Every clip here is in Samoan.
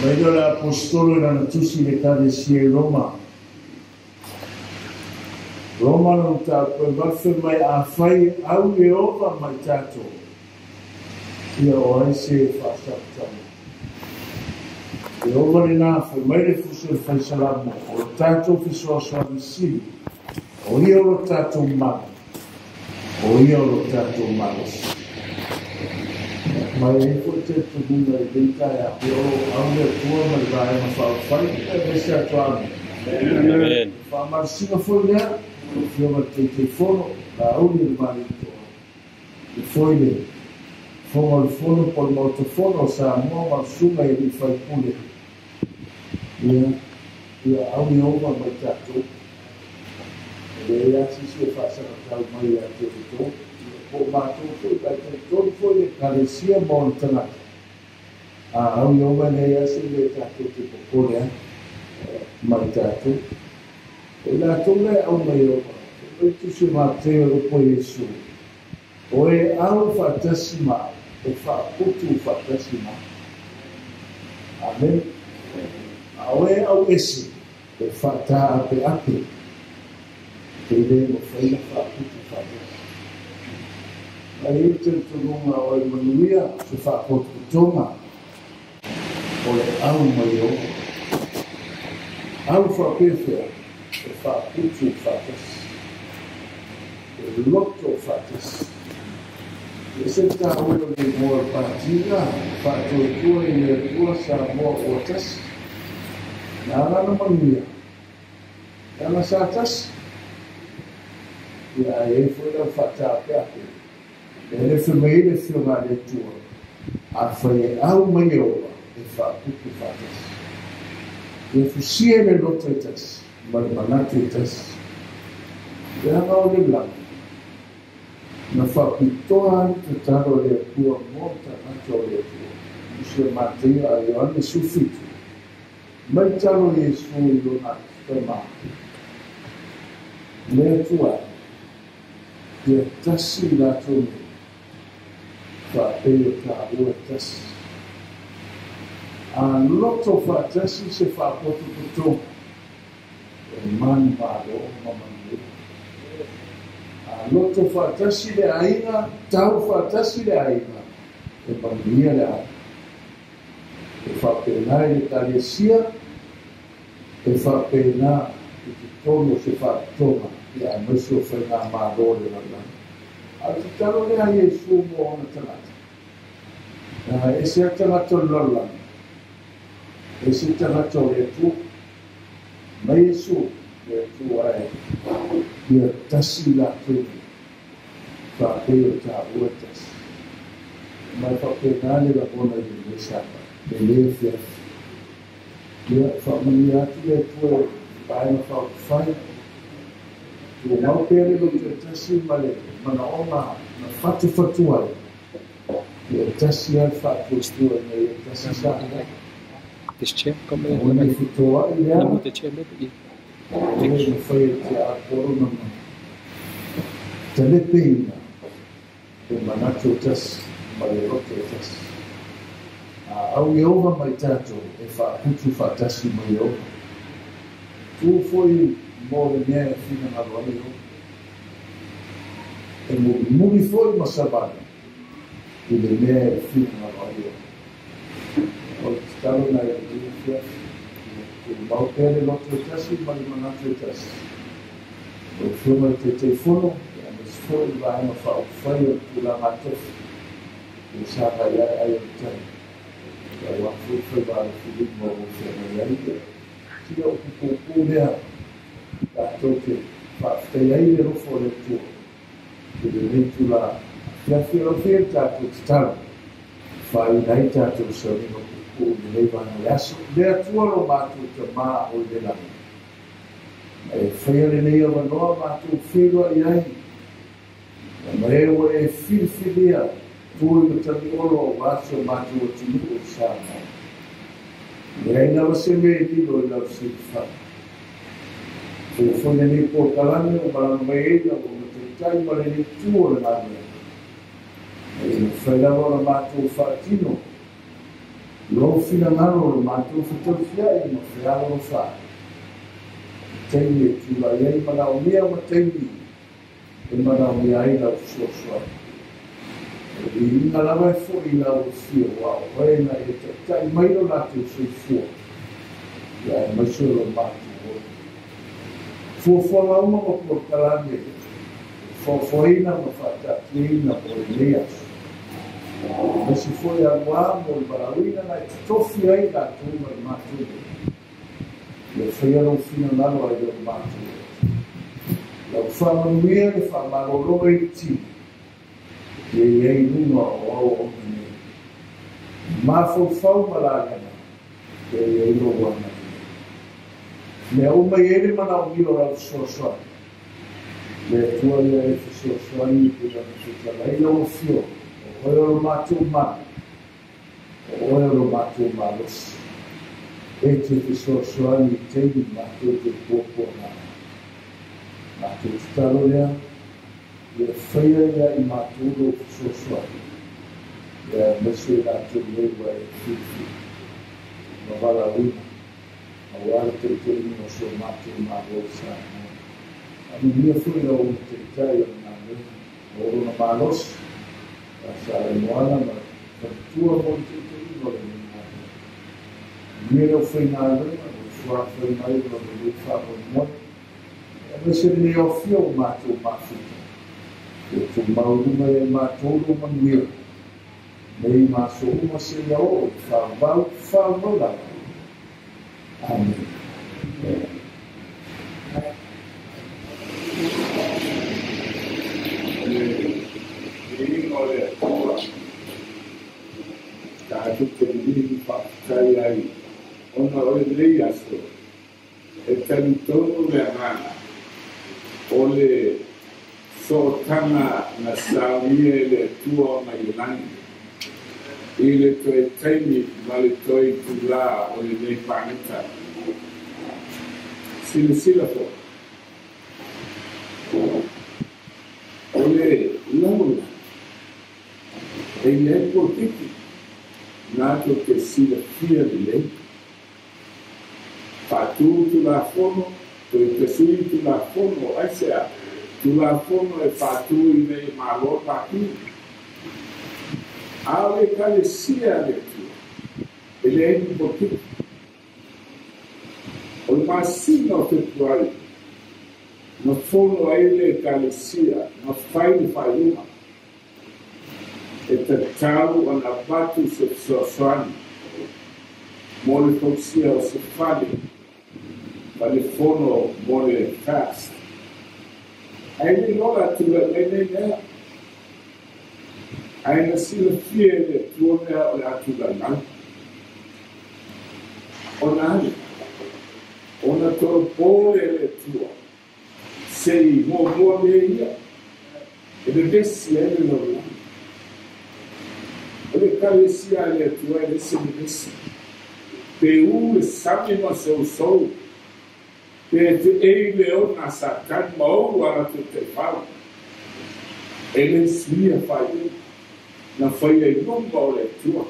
Mai le apostolo lana tusi le Ekalesia i Roma. Roma lona mataupu e 8 fai mai, afai au Ieova ma i tatou, ia o ai se e faasagatau. Ieova lena, fai mai le fusi o le Faisalamo, o lo tatou fesoasoani sili, o ia o lo tatou malu, o ia o lo tatou malosi. Mai ai foi talitonuga i lenei taeao, o lo o au le Atua ma le Vaega Faaupufai, aemaise atu Amene. Amen. Faamalosiga foi lea, lau Afioga i le Taitaifono, Laauli o le Malietoa, e foi le Fofoga o le Fono po o le Maota Fono o Samoa ma le Susuga i alii faipule. Ia, ia au Ieova ma i tatou. E leai lava se isi e faasagatau mai ia te outou, ia, po o matou foi, ae talitonu foi le Ekalesia ma ona tagata. A au Ieova e leai lava se mea tatou te popole ai ma i tatou. O i latou la e au mai Ieova, fai mai le Tusi o Mateo e upu ai Iesu, O e au faatasi ma au, e faaputu faatasi ma au. Amene. A o e au ese, e faataapeape, e le mafai ona faaputu faatasi. Ma e i ai le talitonuga o e manuia se faapotopotoga o le au mai Ieova. Au faapefea e faaputu faatasi, e loto faatasi. E ese le taua o le igoa o le Pati la, Faatuatua i le Atua Samoa ua tasi. Na ala ona manuia, leaga sa tasi. Ia, ae i ai foi lau faataapeape, lea le fai mai ai le Afioga a le Atua, afai e au mai Ieova, e faaputu faatasi. Ia fusia le loto e tasi ma le manatu e tasi. Leaga o le lagi, na faapitoa ai le tatalo a le Atua mo tagata o le Atua. Tusi a Mateia a Ioane 17, mai talo Iesu i lona Tama, Le Atua e, ia tasi i latou nei, faapei o taua e tasi. A loto faatasi se faapotopotoga, e manumalo ma manuia. A loto faatasi le aiga, tau faatasi le aiga, e manuia le aiga. E faapena i le Ekalesia, e faapena i totonu o se faapitoga, ia aemaise o faigamalo o le lalolagi. A o le tatalo lea a Iesu mo ona tagata, leaga e ese lava tagata o le lalolagi, ese tagata o le Atua. Mai Iesu, le Atua e, ia tasi i latou nei, faapei o taua e tasi. Ma e faapena le lagona i lenei Sapa, lenei afiafi. Ia, faamanuia atu le Atua i le Vaega Faaupufai, tumau pea le loto e tasi ma le manaoga na fatufatu ai, ia tasi lava le faatuatua ina ia tasi Samoa. This chair, come Aua ne i fetoai le No, ala, the chair, maybe. aua e mafai e le tiapolo na talepeina le manatu e tasi ma le loto e tasi. A au Ieova ma i tatou e faaputu faatasi ma Ieova. Tu foi mo le mea e finagalo ai Ieova. E mulimuli foi ma savali i le mea e finagalo ai Ieova. O le tatalo na i lenei afiafi, ia tumau pea le loto e tasi ma le manatu e tasi. Lau Afioga i le Taitaifono, aemaise foi le Vaega Faaupufai o le Tulaga Atofi, ia sagai ae ai o le tai, aua foi le faiva alofilima ua feagai ai. Ia, sina upu puupuu lea tatou te faafetai ai le alofa o le Atua i lenei itula afiafi. Lau Afioga i le tatou tatalo, faaina ai tatou sauniga puupuu i lenei vaega o le aso. Le Atua lo matou Tama o i le lagi, ma e faia lenei avanoa matou feiloai ai, ma e ua e filifilia tu i matagiolo aua si o matou atunuu o Samoa. Leai lava se mea i lilo i lau silafai. Faia foi lenei polokalame ua malaga mai ai lau mataitai ma lenei tu o le galuega. Ma ia mafai lava ona matou faatino Lou finagalo o le matou fetaufia'i ma fealolofa'i. Taimi e tulai ai manaomia ma taimi e manaomia ai lau fesoasoani. O le viiga lava e fo'i i lau afio aua o oe na e ta'ita'i mai lo latou soifua ia aemaise o lo matou ola. Fuafuaga uma ma polokalame faofoaina ma fa'ata'atiaina mo lenei aso. Aemaise foi aluā mo le valaauina na e totofi ai latou ma le matou nei. Ia faia lou finagalo ai le matou. Lau faamanuia le faamalōlō ai le tino. Ia i ai luga o aoaoga nei. Mafaufau ma lalega. Ia i ai lou agalelei. Mea uma i ai le manaomia o lau fesoasoani. Le Atua ia e fesoasoani i pei ona fetalai lau afioga. O oe o lo matou malu. O oe o lo matou malosi. E te fesoasoani i taimi matou te puapuaga ai. Matou tatalo lea, ia faia ia i matou lou fesoasoani. Ia aemaise i latou nei ua e filifili. Ma valaauina. Auā le taitaiina o so matou Malo i Samoa. Faamanuia foi lau ona taitai o le galuega. O lona malosi. Ia Saleimoana ma faletua mo le taitaiina o lenei galuega. Manuia le aufaigaluega ua fuafai mai ona lenei faamoemoe. Aemaise lenei aofia o matou mafuta. Ia tumau i luga ia i matou lou manuia. Nei ma aso uma seia oo i le faavavau, faavavau lava. Amene. O le viiga o le Atua tatou te liliu faafetai ai ona o lenei aso e talitonu le agaga o le sootaga na saunia e le Atua mai le lagi i le toe taimi ma le toe itulā o lenei paneta. Silasila foi, o le lalolagi e i ai polokiki latou te silafia lelei. Faatū Tulafono, toe tasui Tulafono, aisea Tulafono e faatū ina ia malo pati. A o le Ekalesia a le Atua, e leai ni polokiki. O le masina o Fepuari na fono ai le Ekalesia na fai le faaiuga e tatau ona avatu se fesoasoani mo le fausia o se fale fale fono mo le fast. Ae le iloa le a tulai mai nei mea. Ae na silafia e le Atua mea o le a tulai mai. Ona ale, ona tolopole e le Atua se i muamua mea ia e vevesi ai le lalolagi. O le Ekalesia a le Atua e le se vevesi. Pe ū le sami ma sousou, pe feʻei le ona a Satani ma ou a latou taifau. E le suia faaiuga na faia i luma o le Atua.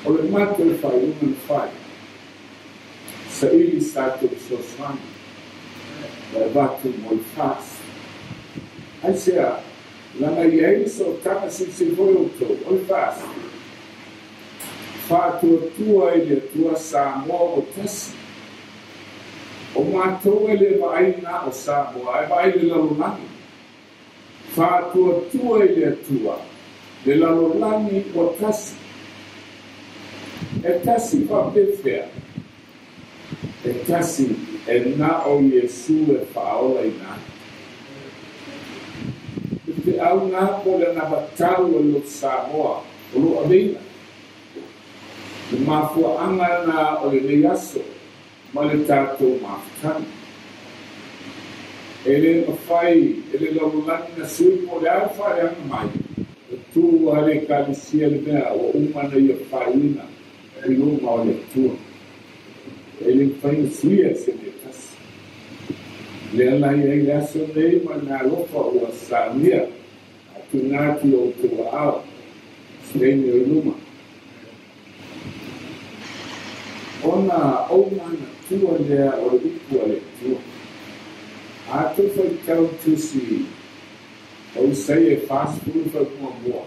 O le matou faaiuga na fai, saili sa tatou fesoasoani ma e avatu mo le fast. Aisea, leaga e i ai le sootaga silisili foi outou, o le fast. Faatuatua i le Atua Samoa ua tasi. O matou e le vaai na o Samoa ae vaai le lalolagi. Faatuatua i le Atua le lalolagi ua tasi. E tasi faapefea? E tasi e na o Iesu e faaola ina ai. Le feau na po le anavatau o le lotu Samoa o lo o aveina. Le mafuaaga na o lenei aso ma le tatou mafutaga. E le mafai e le lalolagi na sui po o le a le faaleaga mai. E tu lava le Ekalesia le mea ua uma ona ia faaiuina i luma o le Atua. E le mafai ona suia e se mea tasi. Lea la i ai le aso nei ma le meaalofa ua saunia a tuuina atu i o outou aao se taimi o i luma. Ona ou manatua lea o le upu a le Atua. A tou faitau tusi o Isaia 40 faipua.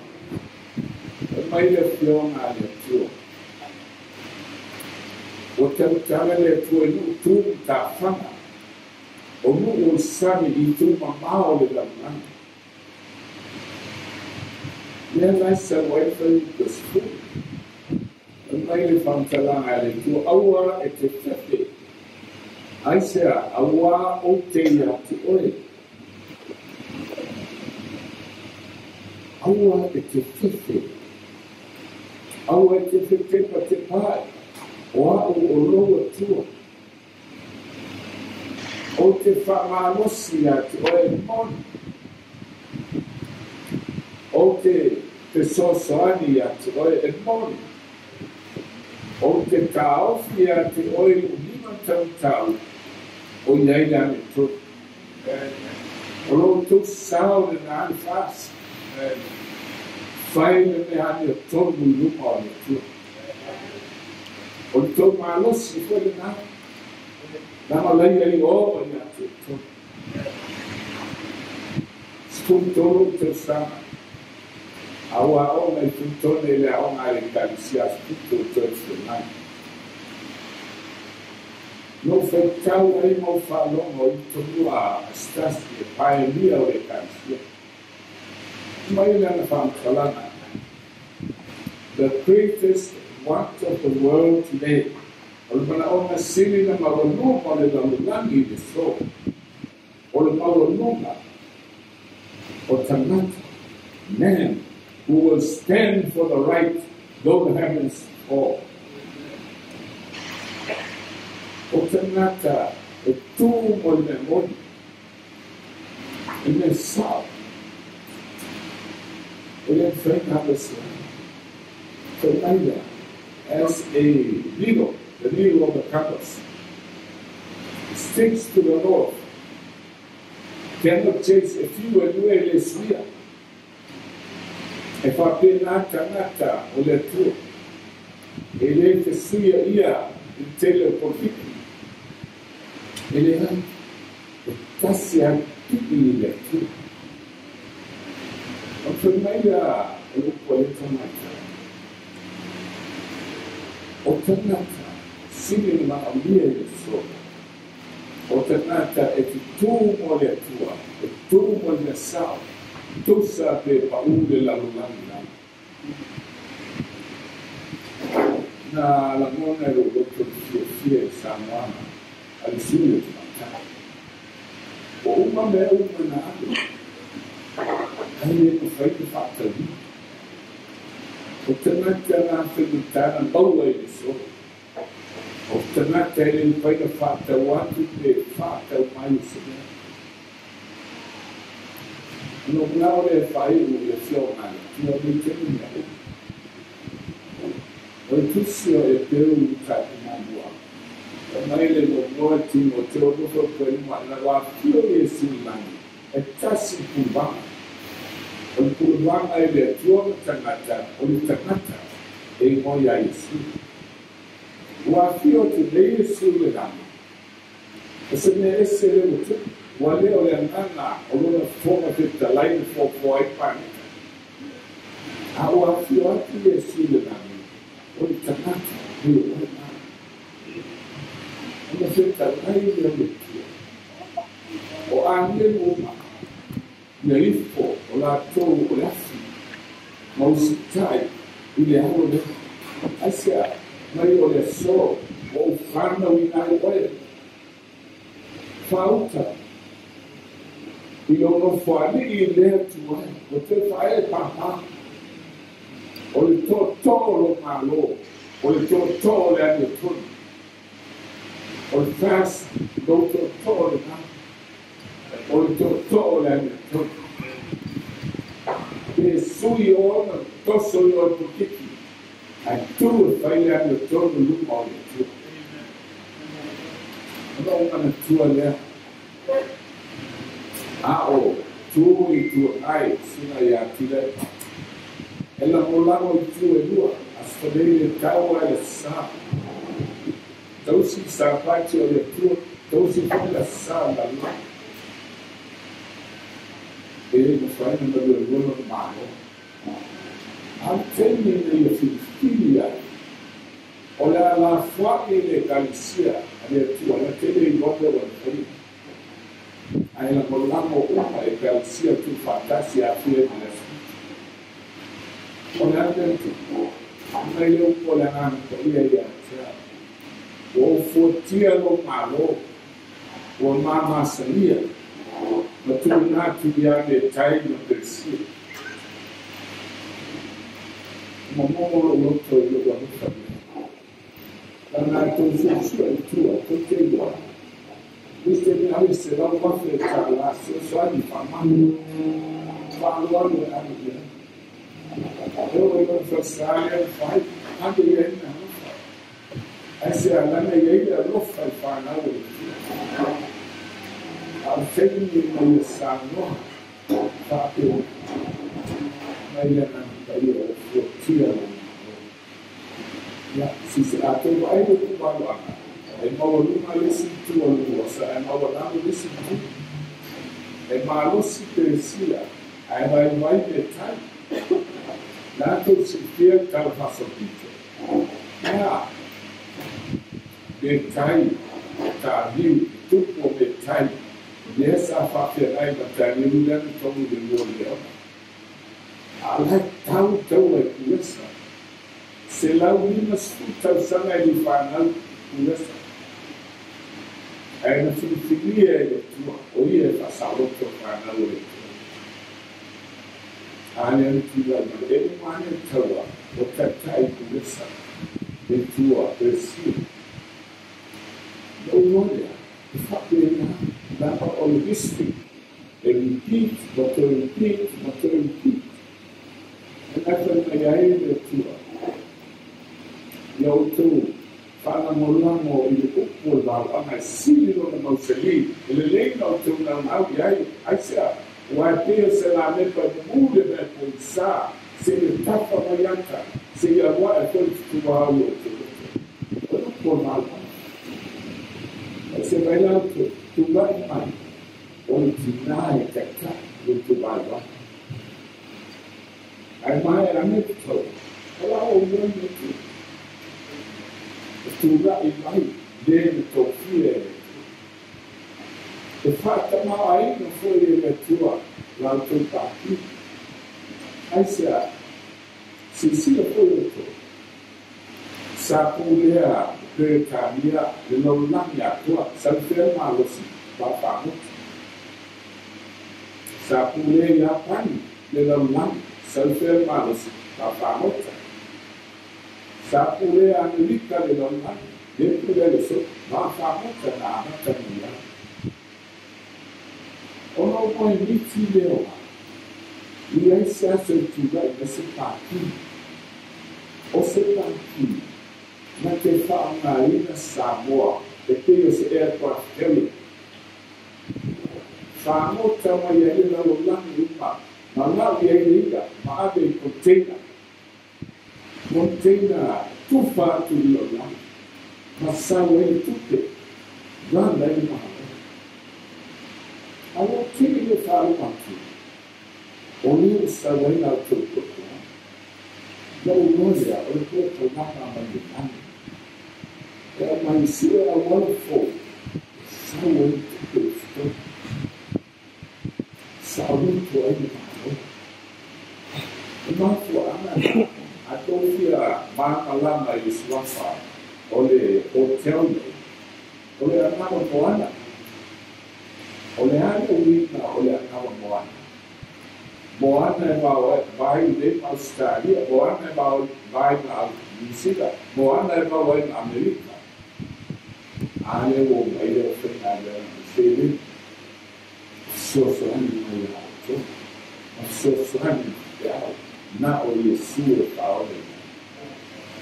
E mai le afioga a le Atua. Ua tautala le Atua i nuu tu matafaga. O nuu o le sami i itu mamao o le lalolagi. Lea la e sau ai le fuaiupu e 10. E mai le faamatalaga a le Atua, aua e te fefe. Aisea, auā ou te ia te oe. Aua e te fefe. Aua e te fetepa te pae. O au o lou Atua. Ou te faamalosi ia te oe e moni. Ou te fesoasoani ia te oe e moni. Ou te taofi ia te oe i lou lima tautau o i ai le amiotonu. O lo outou sao lenā le FAST. Fai le mea amiotonu i luma o le Atua. O le tou malosi foi lenā. Leaga o laia i o ia te outou. 13 tausaga. A ua aoga i Filitone i le aoga a le Ekalesia Asepito o toe Fesoasoani. Na ou faitau ai ma ou faalogo i tonu a Stasi e paelia o le Ekalesia. Mai lana faamatalaga. The greatest want of the world today. O le manaoga sili na maualuga o le lalolagi i le aso. O le maualuga o tagata, men who will stand for the right though the heavens fall. O tagata e tū mo le mea moni, e mea sao, e le mafai ona aveesea. Fai mai lea, as a needle, the needle of the compass, sticks to the north, cannot chase e fiu e lua e le suia. E faapena tagata o le Atua, e le fesuia ia i le tele o polofiki. E leai, e tasi lava le pipii i le Atua. Ona fai mai lea o le upu a lea tagata, O tagata sili na manaomia i le aso, o tagata e tutū mo le Atua, e tū mo le mea sao, tusa pe paʻu le lalolagi lalo. Na lagona e lou loto le fiafia i saunoaga a le sui o tamaitai. Ua uma mea uma na alu, ae le mafai ona faatauina. O tagata na faigata na maua i le aso. O tagata e le mafai ona faatau atu pe faatau mai i se mea. Ona ou manao lea e faaiu i le Afioga a le Atua nei taimi mea uma. O le tusi o Epeu i mataupu muamua, fai mai le muamua i Timoteo 2:5, ina ua afio Iesu i lagi, e tasi le puluvaga. O le puluvaga i le Atua ma tagata, o le tagata e igoa iā Iesu. Ua afio atu nei Iesu i le lagi, o se mea ese lea ua tupu, ua le o le agaga o lona Fofoga Fetalai na foafoa ai paneta. A ua afio atu Iesu i le lagi, o le tagata e o oe ma au. Ona fetalai lea o le Atua, o agelu uma, ia ifo o latou o le afi ma usitai i le alo lea. Aisea mai o le aso ua ou fanauina ai oe? Faauta i lou nofoalii i lea tuai, ua toe faaee pāpā. O le tootoo o lou Malo, o le tootoo o le amiotonu, o le FAST lou tootoo lenā, o le tootoo o le amiotonu. Pe sui ona toso i oe pukiki, ae tu e fai le amiotonu i luma o le Atua. Ona ou manatua lea, a o tu i Tuagai susuga ia Tuilaepa. E lagolago i itu e lua, a se nei le taua i le sa. Tausi sapati o le Atua, tausi foi le Aso Sa o le lalolagi. E le mafai ona galuelua lona Malo. A o le taimi ina ia filifili ai, o le a lafoai le Ekalesia a le Atua, na te le iloa mea ua na faia. Ae lagolago uma Ekalesia tuufaatasi e aafia ai ma le Aso Fitu. O le a le mea na tupu? Mai le upu a le Agaga Paia ia te au, Ua ou fuatia lou Malo, ua mamasalia, ma tuuina atu ia Metai ma Peresia. Ua momomo lou loto i lou alofa i ai. Lana e tou suesue i tua, tou te iloa, le taimi ave $100,000 fesoasoani i faamai, faaloalo e ave i ai. E oo i lona falesa lea na fai, ave i ai le alofa. Ae se alana i ai le alofa i fanau o le Atua. A o le taimi ina ia saunoa faapea mai le Agaga Paia o fuatia lou Malo. Ia, sise atonu vaai le itualuaga, e maualuga le isi itu o le uasa ae maualalo le isi itu. E malosi Peresia ae vaivai Metai. Latou silafia le tala faasolopito. Ea, Metai, Taliu, le tupu o Metai, lea sa faafeagai ma Taliu lea na togi i le lua miliona. A o la e tau taua e Kuresa. 150 tausaga e le i fanau Kuresa. Ae na filifilia e le Atua, o ia e faasaoloto fanau o le Atua. A lea na tulai mai, e uma ane le taua o taitai Kuresa, le Atua, Peresia. Na ou iloa lea, e faapena lava o le history, e repeat ma toe repeat ma toe repeat. E gata mai ai le Atua ia outou faalagolago i le upu o le valaauga e sili lona mausali, e lelei na outou naunau i ai, aisea, aua e pei o se lamepa e mumu le mea pogisa, seia tafa mai ata, seia aluae foi le fetuaau i outou loto. O le upu o le valaauga. Aisea mai la outou, tulai mai, o le tina e taitai i outou vaivai. Ae maea ane te tau, o la ou iloa le Atua. E tulai mai le na tofia e le Atua. E faatamaoaiga foi e le Atua la outou pati. Aisea, silasila foi outou, sa pulea Peretania le lalolagi atoa, sau fea le malosi vaafagota. Sa pulea Iapani le lalolagi, sau fea le malosi vaafagota. Sa pulea Amerika le lalolagi, le pulea le so vaafagota na amata mai ai. Ona o moemiti lea o au, i ai se aso e tulai mai se pati. O se pati na te faaaogaina Samoa e pei o se aircraft carrier. Fagota mai ai le lalolagi uma ma lau i ai le i'a ma ave i container. Container tufa atu i le lalolagi ma sau ai le tupe, run ai le Malo. A ua tele le faalogo atu, o lea ua sau ai la outou tuatuaga. Na ou iloa lea o le polokalama mai le lagi. E aumai sue auala fou e sau ai le tupe i totonu. Saoloto ai le Malo. E mafuaaga lena a tou fia malamalama i le suafa o le hotel nei, o le agaga moana. O le a le uiga o le agaga moana? Moana e vae lelei ma Ausetalia, moana e vae ma Niu Sila, moana e maua ai ma Amerika. A lea ua omai le aufaigaluega mai seleni, fesoasoani mai ia outou, ma fesoasoani mai te au, na o Iesu e faaola i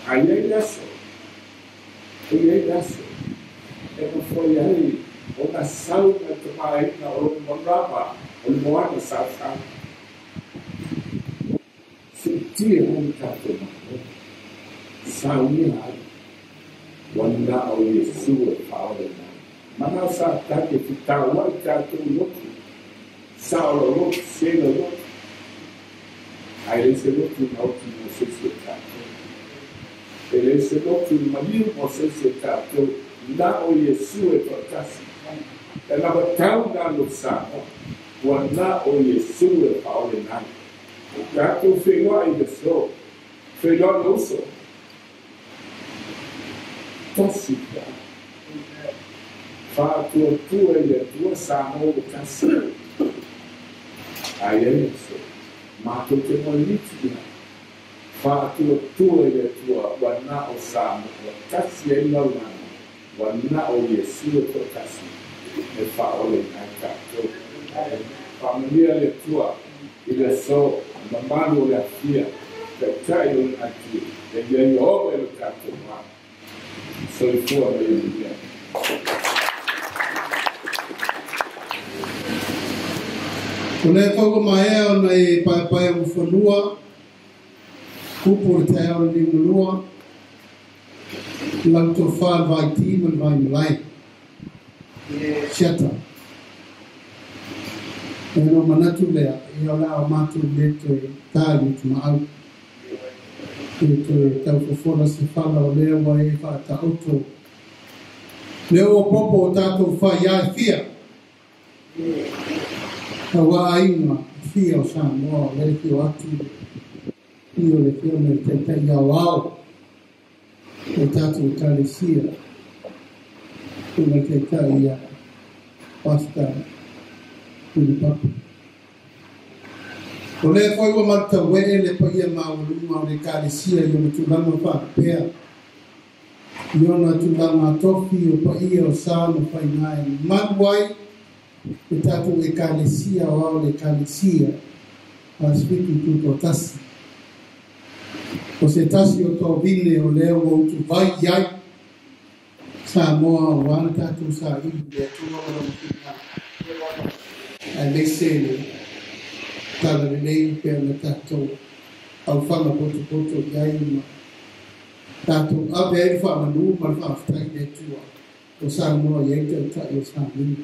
ai. A i ai le aso, e i ai le aso e mafai ai ona sau mai le tamaaiga o lona marama o le moana sausau. Siitia ai le tatou Malo, saunia ai. Ua na o Iesu e faaole mai. Mana o Satani e fitaua'i tatou lotu. Sao lou lotu, se lou lotu. Ae leai se lotu na oti mo se isi o tatou. E leai se lotu i maliu mo se isi o tatou. Na o Iesu e toatasi. E anavatau na lo Samoa. Ua na o Iesu e faaole mai. Tatou feiloai i le aso. Feiloai le uso. Tasi feau. Faatuatua i le Atua Samoa ua tasi. Ae i ai le aso, matou te moemiti i ai. Faatuatua i le Atua ua na o Samoa ua tasi ai lalolagi, ua na o Iesu e toatasi e faaole ai tatou. Faamanuia le Atua i le aso, le mamalu o le afia, taitai o le itu, e ia oo e lo tatou va. Soifua ma ia manuia. O lea foi ua maea ona e paepae umufanua, upu o le taeao lenei malua, lau tofa le vaiti ma le vaimalae. Siata. Ona ou manatu lea, ia o le a matou le toe ta i utumaau. E toe taufofola se fala o lea ua e faataoto. Le ua popo o tatou fai ai fia. Aua aiga fia o Samoa o lea fio atu i o le Afioga i le Taitai Aoao o tatou Ekalesia, Susuga i le Taitai ia Pastor Tulipapu. O lea foi ua malutauee le paia maualuga o le Ekalesia i ona tulaga faapea, i ona tulaga tofi o paia o sa ma faiga e malu ai le tatou Ekalesia aoao le Ekalesia Pasifiki Tutoatasi. O se tasi o toavine o lea ua utuvai i ai Samoa aua le tatou saili i le Atua ma Lona finagalo, aemaise le talalelei pea ona tatou aufaga potopoto i ai ma tatou ave ai le faamanu ma le faafetai i le Atua ua saunoa i ai le Taitai o Samoa.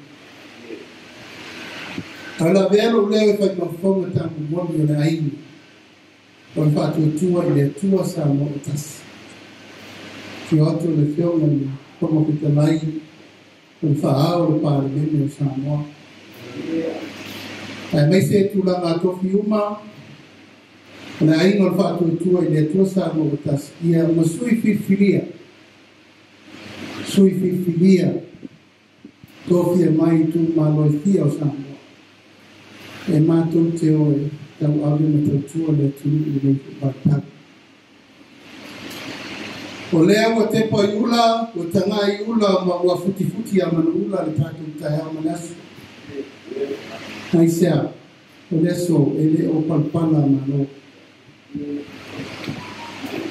Ae lavea lou leo e fai ma fofoga taumomoli o le aiga o le faatuatua i le Atua Samoa ua tasi. Afio atu le Afioga i le Fofoga Fetalai o le Faaao o le Palemene o Samoa. Aemaise tulaga tofi uma o le aiga o le faatuatua i le Atua Samoa ua tasi, ia ma sui filifilia, sui filifilia tofia mai i itumalo e fia o Samoa, e matou te o e tauave ma tautua le atunuu i lenei foi vaitau. O lea ua tepa i ula, ua tagai i ula ma ua futifuti a manuula le tatou taeao ma le aso. Aisea, o le aso e le o palapala malo.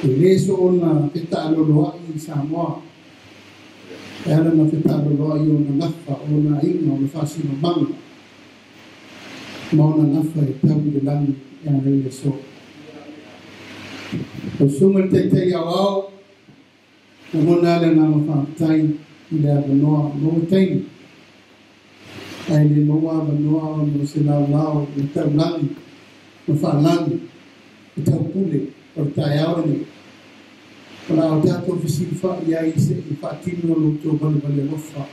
E le soona fetaaloloai i Samoa. E ala na fetaaloloai ona nafa, ona aiga, ona faasinomaga, ma ona nafa e tau i le lagi e ala i le aso. O susuga i le Taitai Aoao, lagona le agaga faafetai i le avanoa maua taimi, ae le maua avanoa ona o se laolao o le taulagi ma faalagi le taupule o le taeao lenei. O le a o tatou fesilifa'i ai se'i faatino lo outou valevale alofa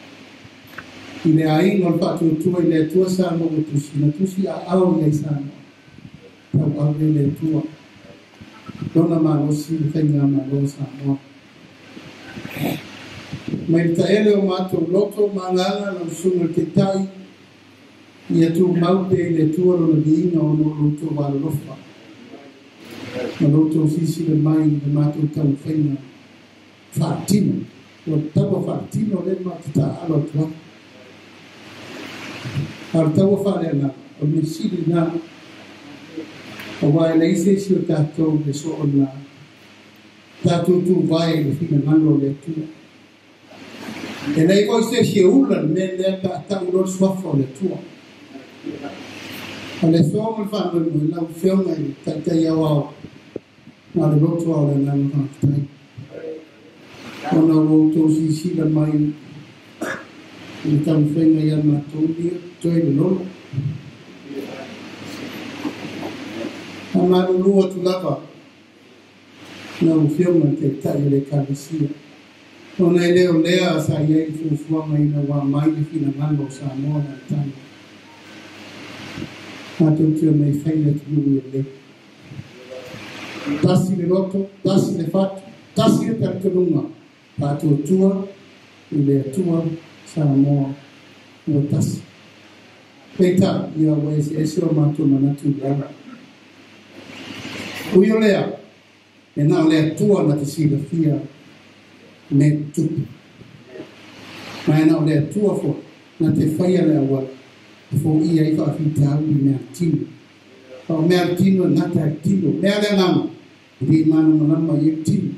i le aiga o le faatuatua i le Atua Samoa ua tusi na tusi aao i ai Samoa tauave le Atua lona malosi i le faigamalo o Samoa. Mai le taele o matou loto ma agaga lau susuga i le Taitai, ia tumau pea i le Atua lona viiga ona o lo outou alolofa ma lo outou silasila mai i le matou taumafaiga faatino. O le taua faatino lea matou te taaalo atu ai. A o le taua faaleagaga, o le mea sili lena, aua e leai se isi o tatou e soona tatou tuvae i le finagalo o le Atua. E leai foi se isi e ula le mea lea pe a tau loa le suafa o le Atua. O le aso ma le faamoemoe, lau Afioga i le Taitai Aoao ma le loto ao le agaga faafetai. Ona ua outou silasila mai i le taumafaiga ia matou ia toe lololo. Faamalulu atu lava lau Afioga i le Taitai o le Ekalesia, ona e le o lea sa i ai le fuafuaga ina ua aumai le finagalo o Samoa i le amataga. Matou te omai e fai le atunuu ia lelei. Tasi le loto, tasi le fatu, tasi le talitonuga, faatuatua i le Atua Samoa ua tasi. Peitai, ia ua eseese o matou manatu i le ala. Ui o lea, e na o le Atua na te silafia mea tutupu. Ma e na o le Atua foi na te faia le auala e foia ai faafitauli i mea tino. O mea tino e gata ai le tino. Mea le agaga, e le malamalama i ai le tino.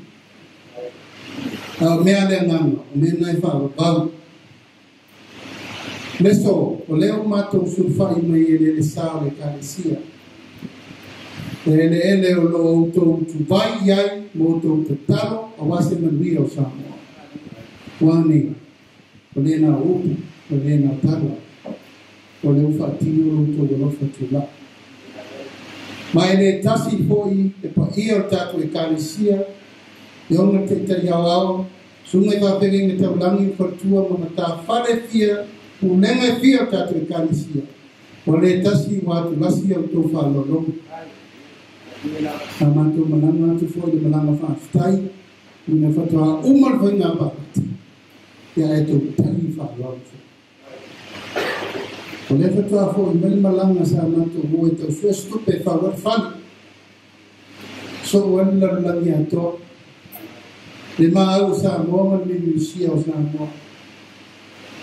A o mea le agaga, o mea na e faavavau. Leso, o lea ua matou sulufai mai i eleele sa o le Ekalesia. O eleele o lo o outou tuvai i ai ma outou tatalo aua se manuia o Samoa. Ua nei, o lena upu, o lena tala, o lea ua faatino lo outou alofa tulai. Ma e le tasi foi le paia o le tatou Ekalesia, e ona le Taitai Aoao, Susuga i Faafeagaiga Taulagi, le Faletua ma matafale fia, pulega e fia o le tatou Ekalesia, ua le tasi ua atulasi a outou faaaloaloga. Sa matou malaga atu foi le malaga faafetai ina faatoa uma le faiga palota, ia ae tou tali faaaloalo foi. O lea faatoa foi mai le malaga sa matou o e tau sue se tupe e fau ai le fale. Soo ai le lalolagi atoa. Le maau o Samoa ma le Mimusia o Samoa.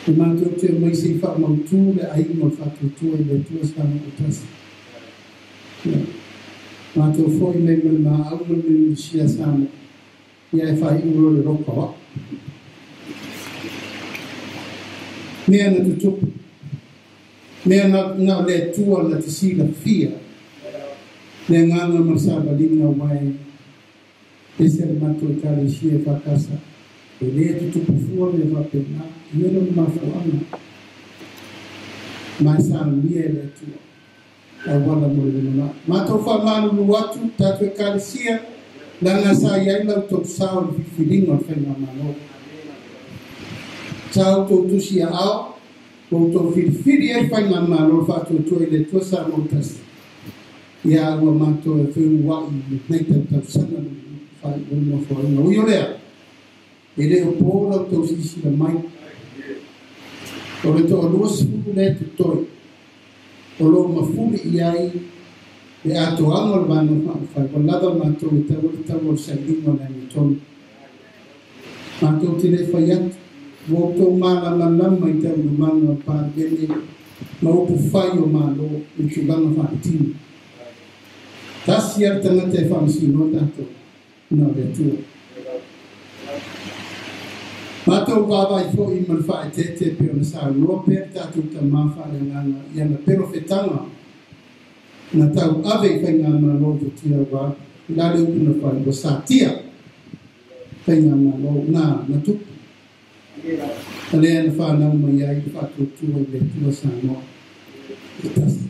Le matou te omai se i faamautu le aiga o le faatuatua i le Atua Samoa ua tasi. Ia, matou foi mai ma le maau ma le Mimusia Samoa, ia e faaiu loa le loka o au. Mea na tutupu, mea na o le Atua na te silafia le agaga ma le savaliga aua e ese le matou Ekalesia e faakasa, e le tutupu fua mea faapena, ia lona mafuaaga. Ma e saogia e le Atua auala mo le lumanai. Matou faamalulu atu tatou Ekalesia, leaga sa i ai la outou sao i le filifiliga o le faigamalo. Sa outou tusi aao, ua outou filifili ai le faigamalo le faatuatua i le Atua Samoa tasi. Ia ua matou e feua'i i lenei tautausaga le faaiuga nofoaiga. Ui o lea, e le o po la outou silasila mai. O le 20 lea totoe o lo o mafuli i ai le atoaga o le Vaega Faaupufai, ua lava matou e tau ai le tau o le sailiga o le amiotonu. Matou te le fai atu, ua outou malamalama i taualumaga o le Palemene ma upufai o Malo i le tulaga faatino. Tasi lava le tagata e faamasinoa tatou, na o le Atua. Matou vaavaai foi ma le faaeteete pei ona saunoa pea le tatou Tama faaleagaga i ana perofetaga na tau ave i faigamalo i Futiaua i la le upu na fai ua satia faigamalo na na tupu. A lea na whanau mai ai le faatuatua i le Atua Samoa e tasi.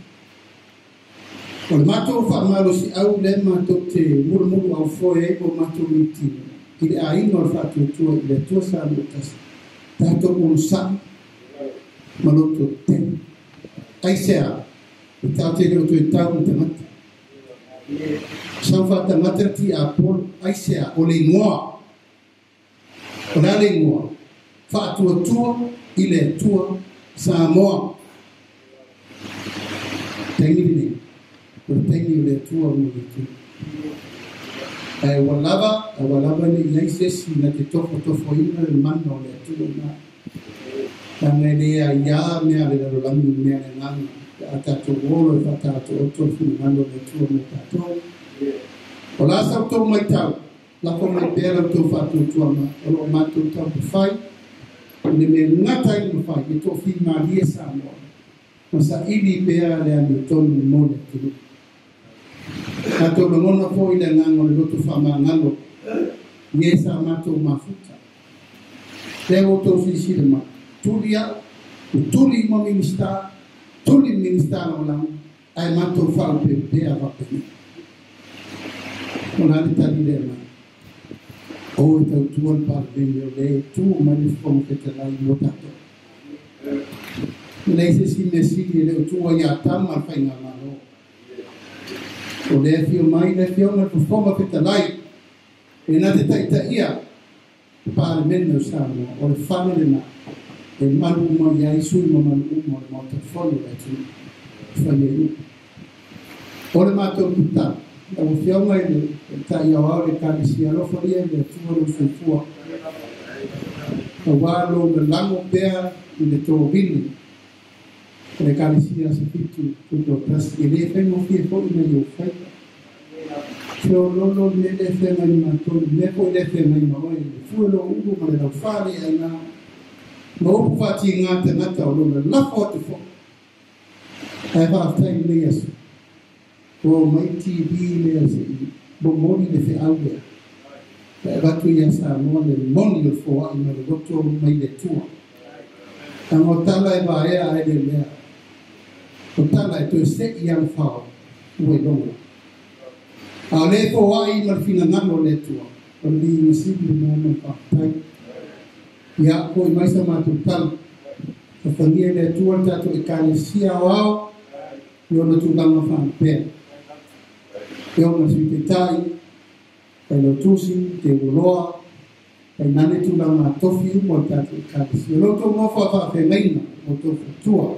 O le matou faamalosiau lea matou te mulumulu aufoe ai mo matou mitino i le aiga o le faatuatua i le Atua Samoa tasi, tatou onosai ma loto tele. Aisea, e tatou te le o toe tau ma tagata. Sau faatagata le tiapolo, aisea, o le igoa. O le a le igoa? Faatuatua i le Atua Samoa. Taimi lenei, o le taimi o le Atua mo le atunuu. Ae ua lava, ua lava ne i ai se isi na te tofotofoina le mana o le Atua ina. Leaga e le aiā mea a le lalolagi ma mea a le agaga, pe a tatou olo e faataotooto le finagalo o le Atua mo tatou. O la sa outou matau, lafo mai pea la outou faatuatuaga o lo o matou taumafai i le mea gata ai le mafai e toafimalie Samoa ma saili pea le amiotonu mo le atunuu. Tatou lagona foi le agaga o le loto faamagalo i e sa matou mafuta. Lea ua outou silasila mai, tuli au, ua tuli uma Minisita, tuli Minisita Lagolago, ae matou faalupeupea faapenei. O le a le tali lea mai? O e tautua le Palemene o lea e tu mai le Fofoga Fetalai mo tatou. E leai se isi mea sili e le o tuua ia Tama le Faigamalo. O lea e afio mai le Afioga i le Fofoga Fetalai e na te taitaia le Palemene o Samoa, o le fale lena e malu uma i ai sui mamalu uma o le Maota Fono o le atunuu e fai ai upu. O le matou tatalo, lau Afioga i le Taitai Aoao o le Ekalesia, alofalia i le Atua lou soifua, aua lou lalago pea i le tovini o le Ekalesia Asofitu Tutoatasi, e le faigofie foi nai ou faiva. Feoloolo le mea lea e feagai ma matou, le mea foi lea e feagai ma oe, le fue o lou ulu ma le laufā le aiga, ma upu faatigā tagata o lou lalafo atu foi. Ae faafetai i lenei aso, ua omai TV lea se'i momoli le feau lea, e avatu ia Samoa le moni o le foai mai le loto mai le Atua. Leaga o tala e vaea ae le lea, o tala e toe se'i lava le fao ua iloga. A o lea e foai ma le finagalo o le Atua, o le viiga sili lena ma le faafetai. Ia, foi mai sa matou tala. Fafagia e le Atua le tatou Ekalesia Aoao i ona tulaga faalupea. Afioga i le Sui Taitai, Failautusi, Teuoloa, tainane tulaga tofi uma o le tatou Ekalesia. O lo outou nofo a faafeagaiga, o outou faletua,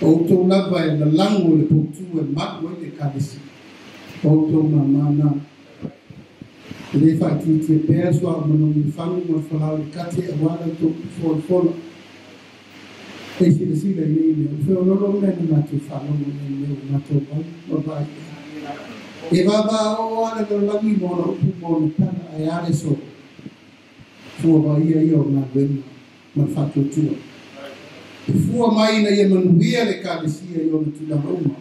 o outou lava e lalago i le poutu e malu ai le Ekalesia, o outou mamā na. E le faaitiitia pea le suauu manogi i le fagu ma le falao i le kate aua la outou folafola. E silasila i nei mea, ua feoloolo mea na matou faalogo i nei mea ua matou vai ma vaai i ai. E vavaoo lava le lalolagi ma ona upu ma ona tala, ae a le solo? Fua vaaia ia o galuega ma le faatuatua. E fua mai ina ia manuia le Ekalesia i ona tulaga uma.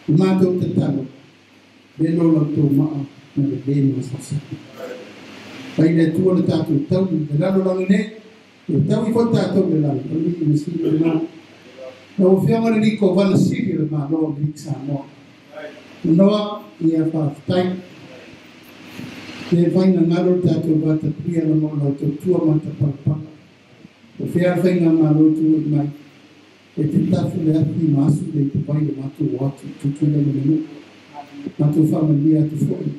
I matou tatalo, velo la outou maa ma le lē masalosalo. Fai le Atua le tatou tauli i le lalolagi nei, ua taui foi tatou i le lalo, o le viiga sili lena. Lau Afioga i le Alii Kovana Sili o le Malo o Amerika Samoa, Manoa, ia faafetai. Le faigagalo le tatou vatapuia ona o la outou tua matapalapala. O fea le faigamalo e tulai mai, e te tafu le afi ma asu le ipuvai o matou o atu i Tutuila ma le nuu. Matou faamanuia atu foi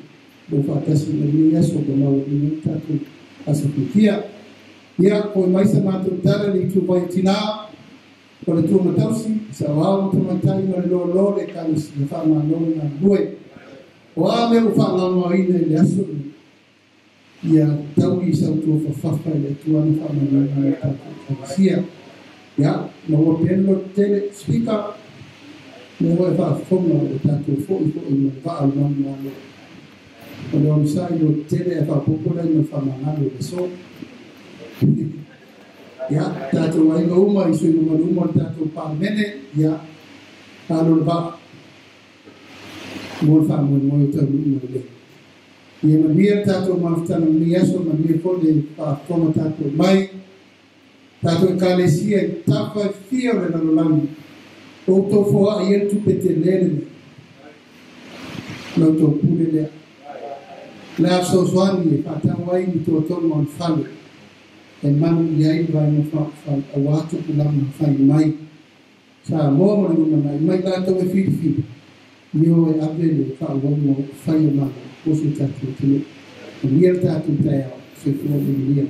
lou faatasi mai lenei aso ua laualuga ai le tatou aso fiafia. Ia, foi mai sa matou tala i le ituvai o tinā, o le tuamatausi, saoao ma tamaitai ma le loaloa o le Ekalesia, faamalo le galulue. O a mea ua faalaoaina i le aso lenei, ia taui i sautua fafafa i le Atua ana faamanuiaga mo le tatou Ekalesia. Ia, maua pea le lototele, Speaker, lea ua e faafofoga ua tatou foi foi ma le vaa o le manumalo. O le onosai lototele ae faaopoopo lea ma le faamagalo i le aso. Ia, tatou aiga uma i sui mamalu uma o le tatou Palemene, ia, alo le vaa mo le faamoemoe o taunuuga lelei. Ia manuia le tatou mafutaga i lenei aso, manuia foi le faafofoga tatou mai, tatou Ekalesia i tafa e fia o le lalolagi, o outou foai ai le tupe tele lenei, la outou pule lea. O le a fesoasoani e faatau ai ni tuatoga o le fale e malu i ai le Vaega Faaupufai aua tupulaga fai mai Samoa mo le lumanai mai latou e filifili i o e ave le faaauauga o upufai o Malo mo si o tatou atunuu. Manuia le tatou taeao. Soifua ma ia manuia.